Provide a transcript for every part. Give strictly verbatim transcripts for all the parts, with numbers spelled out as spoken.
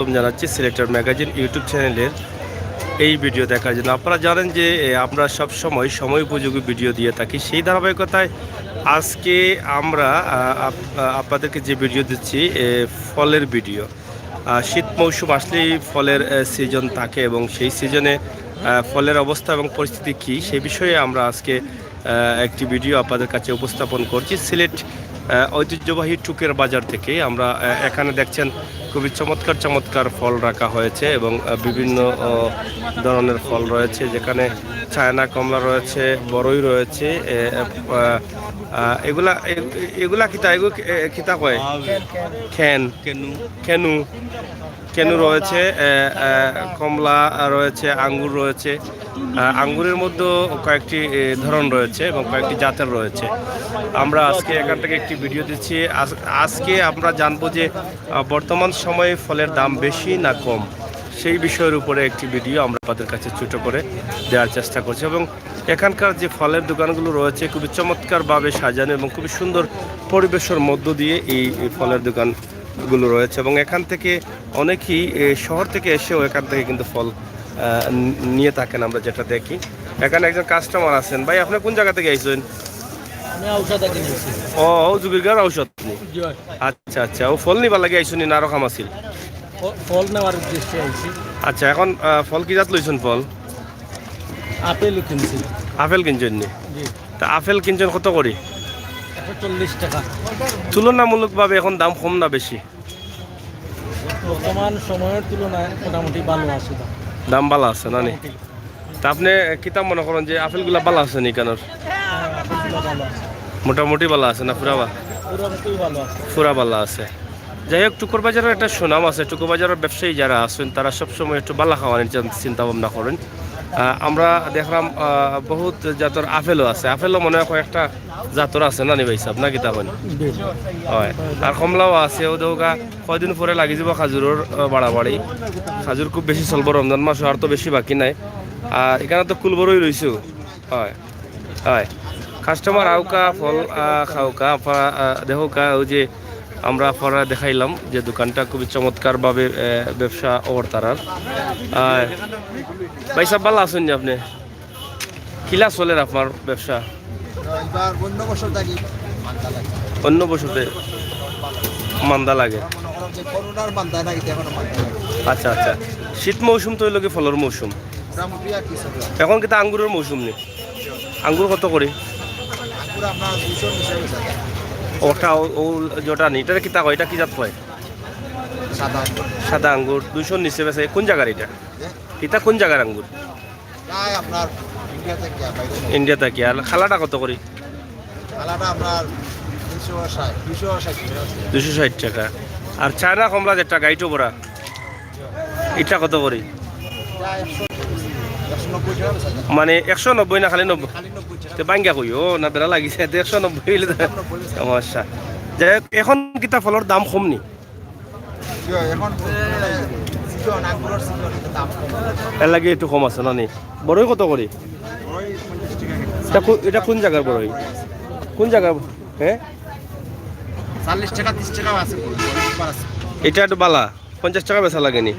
স্বাগতম জানাচ্ছি সিলেটের ম্যাগাজিন YouTube চ্যানেলের এই ভিডিও দেখার জন্য। আপনারা জানেন যে এ, আমরা সব সময় সময় উপযোগী ভিডিও দিয়ে থাকি। সেই ধারাবাহিকতায় আজকে আমরা আহ, আপ- আহ, আপনাদেরকে যে ভিডিও দিচ্ছি, এ, ফলের ভিডিও। আহ, শীত মৌসুম আসলেই ফলের সিজন থাকে এবং সেই সিজনে ফলের অবস্থা এবং পরিস্থিতি কী, সে বিষয়ে আমরা আজকে আহ, একটি ভিডিও আপনাদের কাছে উপস্থাপন করছি। সিলেট আহ, ঐতিহ্যবাহী টুকের বাজার থেকে আমরা আহ, এখানে দেখছেন খুবই চমৎকার চমৎকার ফল রাখা হয়েছে এবং আহ, বিভিন্ন আহ, ধরনের ফল রয়েছে, যেখানে চায়না কমলা রয়েছে, বড়ই রয়েছে। এ, আহ, আহ, এগুলা এ- এগুলা কিতা এগু এ, কিতা কয়? খেন। কেনু। কেনু রয়েছে, এ, এ, কমলা রয়েছে, আঙ্গুর রয়েছে। আহ, আঙ্গুরের মধ্যেও কয়েকটি এ, ধরন রয়েছে এবং কয়েকটি জাতের রয়েছে। আমরা আজকে এখান থেকে একটি ভিডিও দিচ্ছি। আজ- আজকে আমরা জানবো যে আহ, বর্তমান সময়ে ফলের দাম বেশি না কম, সেই বিষয়ের উপরে একটি ভিডিও আমরা আপনাদের কাছে ছোট করে দেওয়ার চেষ্টা করছি। এবং এখানকার যে ফলের দোকানগুলো রয়েছে, খুবই চমৎকারভাবে সাজানো এবং খুবই সুন্দর পরিবেশের মধ্য দিয়ে এই এই ফলের দোকানগুলো রয়েছে। এবং এখান থেকে অনেকেই এ, শহর থেকে এসেও এখান থেকে কিন্তু ফল আহ, নিয়ে থাকেন, আমরা যেটা দেখি। এখানে একজন কাস্টমার আছেন। ভাই, আপনি কোন জায়গা থেকে আইছেন? আমি আউশা থাকি নিয়েছি। ও, ও জুবিরগার আউশা আপনি? জি ভাই। আচ্ছা, আচ্ছা, ও ফল নিবার লাগি আইছনি না আরো কাম আছিল? ফ- ফল নেওয়ার উদ্দেশ্যে আইছি। আচ্ছা, এখন আহ, ফল কি জাত লইছেন ফল? আপেল কিনছি। আপেল কিনছেন নি? জি। তা আপেল কিনছেন কত করি? একশো চল্লিশ টাকা। তুলনামূলকভাবে এখন দাম কম না বেশি? বর্তমান সময়ের তুলনায় মোটামুটি ভালো আছে দাম। দাম ভালো আছে না নি? মোটামুটি। তা আপনি কিতা মনে করেন যে আপেলগুলা ভালো আছে নি কেন? হ্যাঁ, আপেলগুলো ভালো আছে। মোটামুটি ভালো আছে না পুরা বা-, পুরা মতোই ভালো আছে। পুরা ভালো আছে। যাই হোক, টুকুর বাজারের একটা সুনাম আছে, টুকুর বাজারের ব্যবসায়ী যারা আছেন তারা সবসময় একটু ভালো খাওয়ানোর চিন- চিন্তা ভাবনা করেন। আহ, আমরা দেখলাম আহ, বহুত জাতর আপেলও আছে, আপেলও মনে হয় কয়েকটা জাতর আছে না নি ভাই সাহেব, না কিতা কইন? জি। হয়। আর কমলাও আছে, ও দেখো গা, কয়দিন পরে লাগি যাব খাজুরর আহ, বাড়াবাড়ি। খাজুর খুব বেশি চলবো রমজান মাস, আর তো বেশি বাকি নাই। আর এখানে তো কুলবরই রইছে। হয়, হয়। কাস্টমার আউকা, ফল আহ, খাউকা, আপনারা আহ, দেখোকা, ওই যে আমরা আপনারা দেখাইলাম যে দোকানটা খুবই চমৎকারভাবে আহ, ব্যবসা অর তারার। আহ, ভাই সাহেব, ভালো আছেন নি আপনি? কিলা চলের আপনার ব্যবসা? এবার অন্য বছর থাকি মান্দা লাগে। অন্য বছরতে মান্দা লাগে। মনে করো যে করোনার মান্দা না, এটা এখনো মান্দা লাগে। আচ্ছা, আচ্ছা। শীত মৌসুম তো হইল কি ফলর মৌসুম? মোটামুটি আর কি চলে। এখন কিন্তু আঙ্গুরের মৌসুম নি? আঙ্গুর কত করি? আঙ্গুর আপনার দুইশো নিচে বেচা যায়। ওটা ও, ও যেটা নি, এটা কিতা কয়? এটা কি জাত কয়? সাদা আঙ্গুর। সাদা আঙ্গুর দুইশো নিচে বেচে। কোন জায়গার এটা? এটা কোন জায়গার আঙ্গুর? প্রায় আপনার ইন্ডিয়া থেকে আর বাইরে। ইন্ডিয়া থেকে। আর খালাটা কত করি? খালাটা আপনার দুইশো ষাট, দুইশো ষাট টাকা আছে। দুইশো ষাট টাকা। আর চায়না কমলা যেটা গাইটো বড়া, এটা কত করি? প্রায় একশো, একশো নব্বই টাকা বেচা যায়। মানে একশো নব্বই না খালি নব্বই? খালি নব্বই টাকা। তে বাঙ্গা কই? ও না, বেড়া লাগিছে। তে একশো নব্বই হইলে তো একশো নব্বই বেচা যায়। সমস্যা। যাই হোক, এখন কিতা ফলর দাম কম নি? কি হয়, এখন মানে সিজন, আঙ্গুরের সিজন, এটা দাম কম। এর লাগি একটু কম আছে না নি? বড়ই কত করি? বড়ই পঞ্চাশ টাকা কেজি। এটা কো-, এটা কোন জায়গার বড়ই? কোন জায়গার? হ্যাঁ, চল্লিশ টাকা, ত্রিশ টাকা আছে বড়ই, বড়ই সুপার আছে। এটা একটু বালা, পঞ্চাশ টাকা বেচা লাগে নি?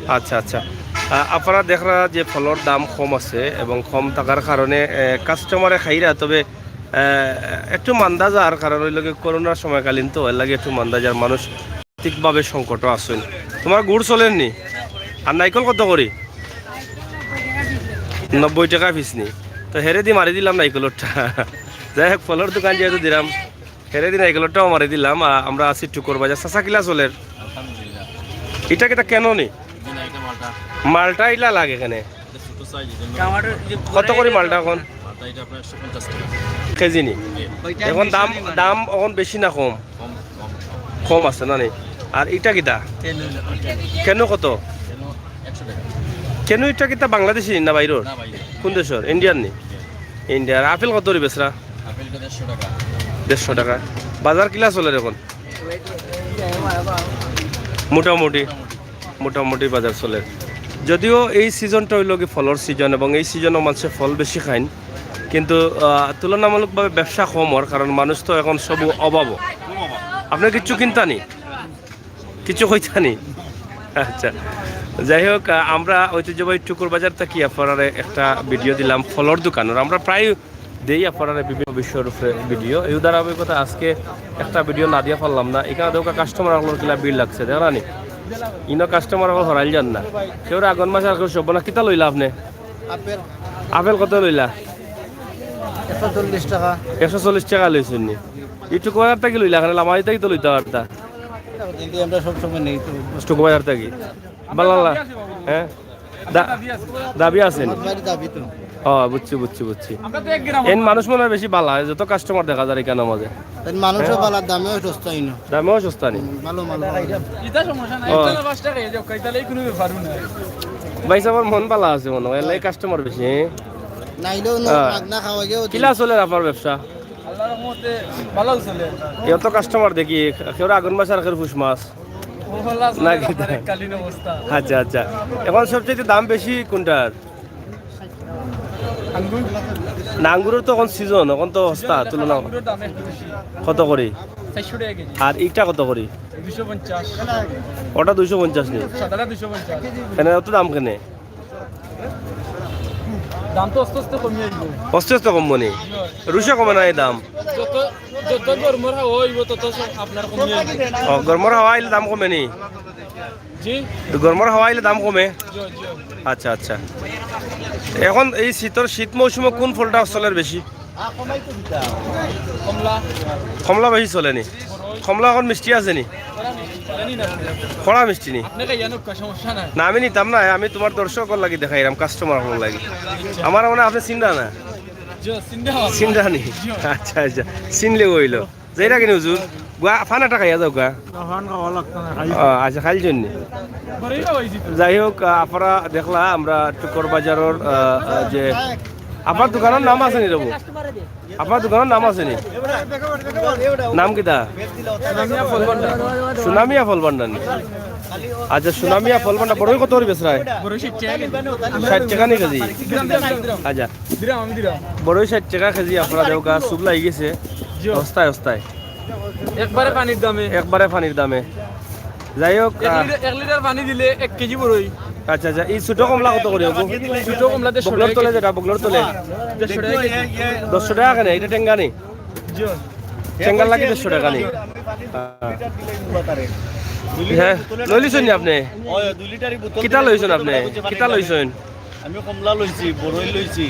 আচ্ছা, আচ্ছা। আহ, আপনারা দেখরা যে ফলর দাম কম আছে এবং কম থাকার কারণে আহ, কাস্টমারে খাইরা, তবে আহ, একটু মান্দা যার কারণ হইল কি করোনার সময়কালীন তো, এর লাগি একটু মান্দা যার মানুষ আর্থিকভাবে সংকটও আছেন। তোমার গুড় চলের নি? আর নাইকল কত করি? নব্বই টাকা পিস নি? তো হেরে দি মারি দিলাম নাইকলরটা। যাই হোক, ফলর দোকান যেহেতু দিলাম, হেরে দি নাইকলরটাও মারি দিলাম। আ, আমরা আছি টুকুর বাজার। চাচা, কিলা চলের? আলহামদুলিল্লাহ। এটা কিতা কেন নি? জি না, এটা মালটা। মালটা ইলা লাগে এখানে। এটা ছোট সাইজ, এই জন্য। কত করি মালটা এখন? মালটা এটা আপনার একশো পঞ্চাশ টাকা। কেজি নি? জি। এখন দাম, দাম এখন বেশি না কম? কম, কম, কম। কম আছে না নি? আর এটা কিতা? কেন কত? কেন একশো টাকা। কেন এটা কিতা বাংলাদেশি না বাইরের? না, বাইরে। কোন দেশের? ইন্ডিয়ান নি? ইন্ডিয়ার। আপেল কত করি বেচরা? আপেলটা দেড়শো টাকা। দেড়শো টাকা। বাজার কিলা চলের এখন? মোটামুটি। মোটামুটি বাজার চলের। যদিও এই সিজনটা হইল কি ফলর সিজন এবং এই সিজনও মানুষে ফল বেশি খাইন, কিন্তু আহ, তুলনামূলকভাবে ব্যবসা কম হওয়ার কারণ মানুষ তো এখন সব অভাবও। আপনার কিচ্ছু কিনতা নি? কিচ্ছু কইতা নি? আচ্ছা, যাই হোক, আহ, আমরা ঐতিহ্যবাহী টুকুর বাজার থাকি আপনারারে একটা ভিডিও দিলাম ফলর দোকানর। আমরা প্রায় দেই আপনারারে বিভিন্ন বিষয়র উপরে ভিডিও। এই ধারাবাহিকতা আজকে একটা ভিডিও না দিয়া পারলাম না। এখানো দেখউক্কা কাস্টমার অকলর কিলা ভিড় লাগছে, দেখরা নি? ইনো কাস্টমার অকল হরাইল যার না। কেউর আগন মাছ আর কেউর সব না। কিতা লইলা আপনে? আপেল। আপেল কত লইলা? একশো চল্লিশ টাকা। একশো চল্লিশ টাকা লইছইন নি? ই টুকুর বাজার থাকি লইলা, এখানো লামারি থাকি তো লইতা পারতা। কিন্তু আমরা সব সময় নেই তো। টুকুর বাজার থাকি। বালা লা-, হ্যাঁ? দা-, দাবি আছে নি? আমার বাড়ি দাবি তো। ও, বুঝছি, বুঝছি, বুঝছি। এন মানুষ মনে হয় বেশি বালা, যত কাস্টমার দেখা যার এখানর মাঝে। তাই মানুষও হ্যাঁ? বালা, দামেও সস্তা ইনো। দামেও সস্তা নি? হুম, ভালো মাল পাওয়া যায়। ইটা সমস্যা নাই, ও। ইটা পাঁচ টাকা এই যাও, ইটা লাই কোনো ব্যাপারও না। ভাই সাহেবর মন বালা আছে মনে হয়, এলাই কাস্টমার বেশি, হ্যাঁ? নাইলেও ন-, হ্যাঁ। মাগনা খাওয়া গেও কিলা চলে আপনার ব্যবসা? আল্লাহর রহমতে ভালো চলে। এত কাস্টমার দেখি, কেউর আগন মাছ আর কেউর পুষ মাছ। ও আল্লাহ, না, চলে কি আপনার এককালীন অবস্থা। আচ্ছা, আচ্ছা। এখন সবচেয়ে দাম বেশি কোনটার? আঙ্গুর। না, আঙ্গুরের তো এখন সিজন, এখন তো সস্তা, সিজন, তুলনা। আঙ্গুরের দাম একটু বেশি। কত করি? চারশো টাকা কেজি। আর ইটা কত করি? দুইশো পঞ্চাশ। ওটা দুইশো পঞ্চাশ নি? সাদাটা দুইশো পঞ্চাশ। কেনে অত দাম কেনে? দাম তো আস্তে আস্তে কমি আইবো। আস্তে আস্তে কমবো নি? রুশে কমে না এই দাম? যত, যত গরমর হাওয়া অইবো, তত সব আপনার কমি আইবো। ও, গরমর হাওয়া আইলে দাম কমে নি? জি। তো গরমর হাওয়া আইলে দাম কমে? জি, জি। আচ্ছা, আচ্ছা। এখন এই শীতর, শীত মৌসুমে কোন ফলটা চলের বেশি? কমলা। কমলা বেশি চলে নি? কমলা এখন মিষ্টি আছে নি? জানি না। কড়া মিষ্টি নি? আপনি খাইয়া নোক্কা, সমস্যা নাই। না, আমি নিতাম না, আমি তোমার দর্শকর লাগি দেখাইরাম, কাস্টমার অকলর লাগি। আমার মানে আপনি চিনরা না? জি, চিনতে হবে। চিনরা নি? জি। আচ্ছা, আচ্ছা, চিনলে অইলো। যাইরা কেনে হুজুর? গুয়া, ফান একটা খাইয়া যাও গা। না, ফান খাওয়া লাগতো না, খাই। ও, আচ্ছা, খাইল জন্য। যাই হোক, আহ, আপনারা দেখলা আমরা টুকুর বাজারর, আহ, আহ, যে আপনার দোকানর নাম আছে নি রবু? আপনার দোকানর নাম আছে নি? নাম কিতা? সুনামিয়া ফল ভান্ডার। সুনামিয়া ফল ভান্ডার নি? আচ্ছা, সুনামিয়া ফল ভান্ডার। বড়ই কত করি বেচরায়? বড়ই ষাইট টেকা কেজি। ষাইট টেকা নি কেজি? Dirham, dirham, dirham. আচ্ছা। দিরাম, আমি দিরাম। বড়ই ষাইট টেকা কেজি আপনারা দেও গা, শুকলা অই গেছে। জি। হস্তায়, হস্তায়। একবারে পানির দামে। একবারে পানির দামে। যাই হোক, এক আহ, লিটার, এক লিটার পানি দিলে এক কেজি বড়ই। আচ্ছা, আচ্ছা, এই ছোট কমলা কত করি অইবো? ছোট কমলা দেড়শো বগলর তলে যেটা, বগলর তলে। দেড়শো টাকা কেজি। দেড়শো টাকা কেনে? ইটা টেঙ্গা নি? জি। টেঙ্গার লাগি দেড়শো টাকা নি? হ্যাঁ। হ্যাঁ, লইলিছইন নি আপনে? ওই দুই লিটারই বোতল কিতা দিলে লইছইন আপনে? বুঝতে পারি কিতা না। লইছইন? আমি কমলা লইছি, বড়ই লইছি,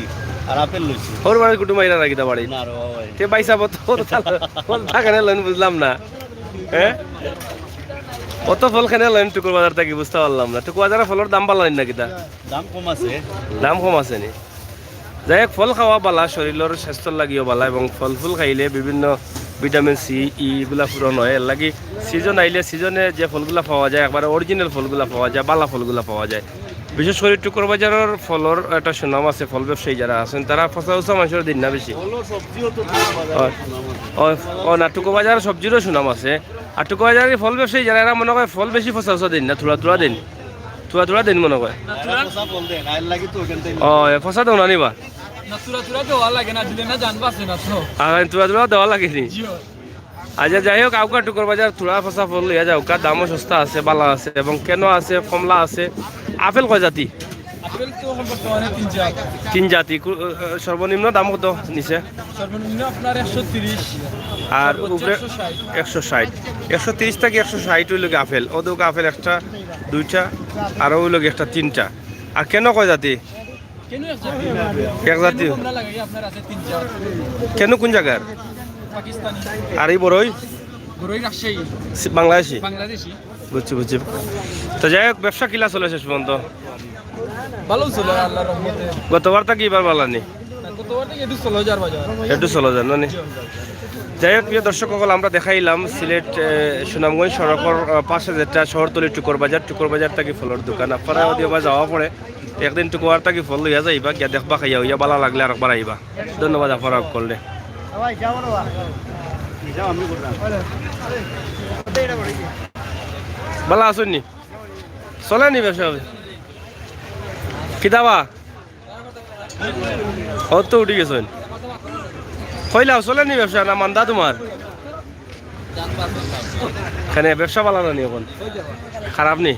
আর আপেল লইছি। ওর বাড়ির কুটুম আইরা নাকি তা বাড়ি? না রে বাবা। তে ভাই সাহেব, অত, অত ফল কেনে লইন বুঝলাম না। হ্যাঁ? অত ফল কেনে লইন টুকুর বাজার থাকি বুঝতে পারলাম না। টুকুর বাজারর ফলর দাম বালা নি না কিতা? দাম কম আছে। দাম কম আছে নি? যাই হোক, ফল খাওয়া বালা, শরীলর স্বাস্থ্যর লাগিও বালা, এবং ফল ফুল খাইলে বিভিন্ন ভিটামিন সি, ই এগুলা পূরণ হয়। এর লাগি সিজন আইলে সিজনে যে ফলগুলা পাওয়া যায়, একবারে অরিজিনাল ফলগুলা পাওয়া যায়, বালা ফলগুলা পাওয়া যায়। বিশেষ করি টুকুর বাজারর ফলর একটা সুনাম আছে, ফল ব্যবসায়ী যারা আছইন, তারা ফসা উসা মানষরে দেইন না বেশি। ফলর সবজিও তো টুকুর বাজারর সুনাম আছে। ও, ও, ও না, টুকুর বাজারর সবজিরও সুনাম আছে। আর টুকুর বাজারর ফল ব্যবসায়ী যারা, এরা মনে করে ফল বেশি ফসা উসা দেইন না, থুড়া থুড়া দেইন। থুড়া থুড়া দেইন মনে করে। না, থুড়া। এরা ফসা ফল দেয়, গায়ের লাগি তো ওখান থেকে। ও, এ ফসা দেও না নি বা? না, থুড়া থুড়া দেওয়া লাগে না, দিলে না জান বাঁচে না তো। আর থুড়া থুড়া দেওয়া লাগে নি? জি। আচ্ছা, যাই হোক, আউক্কা টুকুর বাজার থুড়া ফসা ফল লইয়া যাউক্কা, দামও সস্তা আছে, বালা আছে, এবং কেনো আছে, কমলা আছে। আপেল কয় জাতি? আপেল তো এখন বর্তমানে তিন জাত। তিন জাতি, কু-, আহ, সর্বনিম্ন দাম কত নিচে? সর্বনিম্ন আপনার একশো তিরিশ, আর সর্বোচ্চ উপরে একশো ষাট। একশো ষাট। একশো তিরিশ থাকি একশো ষাট অইলো গি আপেল। ও দেখউক্কা আপেল একটা, দুইটা, আরো অইলো গি একটা, তিনটা। আর কেনো কয় জাতি? কেনো এক জাতি? এক জাতি। কেনো কমলা লাগাই আপনার আছে তিন জাত। কেনো কোন জাগার? পাকিস্তানি। আর এই বড়ই? বড়ই রাজশাহী। সি-, বাংলাদেশি? বাংলাদেশি। বুঝছি, বুঝছি। তো যাই হোক, ব্যবসা কিলা চলে শেষ পর্যন্ত? ভালো চলে আল্লাহর রহমতে। গতবার থাকি এবার বালা নি? না, গতবার থাকি একটু slow যার বাজার। একটু slow যার না নি? জি, জি। যাই হোক, প্রিয় দর্শক অকল, আমরা দেখাইলাম সিলেট, এ, সুনামগঞ্জ সড়কর, আ, পাশে যেটা শহরতলি টুকুর বাজার, টুকুর বাজার থাকি ফলর দোকান। আপনারা যদি আবার যাওয়া পড়ে, একদিন টুকুর বাজার থাকি ফল লইয়া যাইবা, গিয়া দেখবা, খাইয়া অইয়া বালা লাগলে আরেকবার আইবা। ধন্যবাদ আপনারা অকলরে। বালা আছইন নি? চলে নি ব্যবসা? কিতা বা? অত উঠি গেছইন। কইলাও, চলে নি ব্যবসা না মান্দা তোমার? কেনে ব্যবসা বালা না নি এখন? খারাপ নি?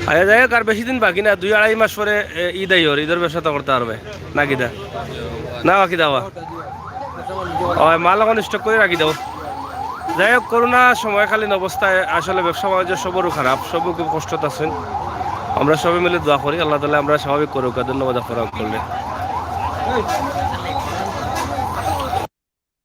আচ্ছা, যাই হোক, আর বেশি দিন বাকি না, দুই আড়াই মাস পরে এ, ঈদ আইওর, ঈদর ব্যবসা তো করতা পারবায় না কিতা? না বাকি দাওয়া? ওই মাল অখন স্টক করি রাখি দেও। যাই হোক, করোনা সময়কালীন অবস্থায় আসলে ব্যবসা বাণিজ্য সবরও খারাপ, সবও খুব কষ্টত আছইন। আমরা সবে মিলে দোয়া করি আল্লাহ তাআলা আমরা স্বাভাবিক করউক। ধন্যবাদ আপনারা করলে।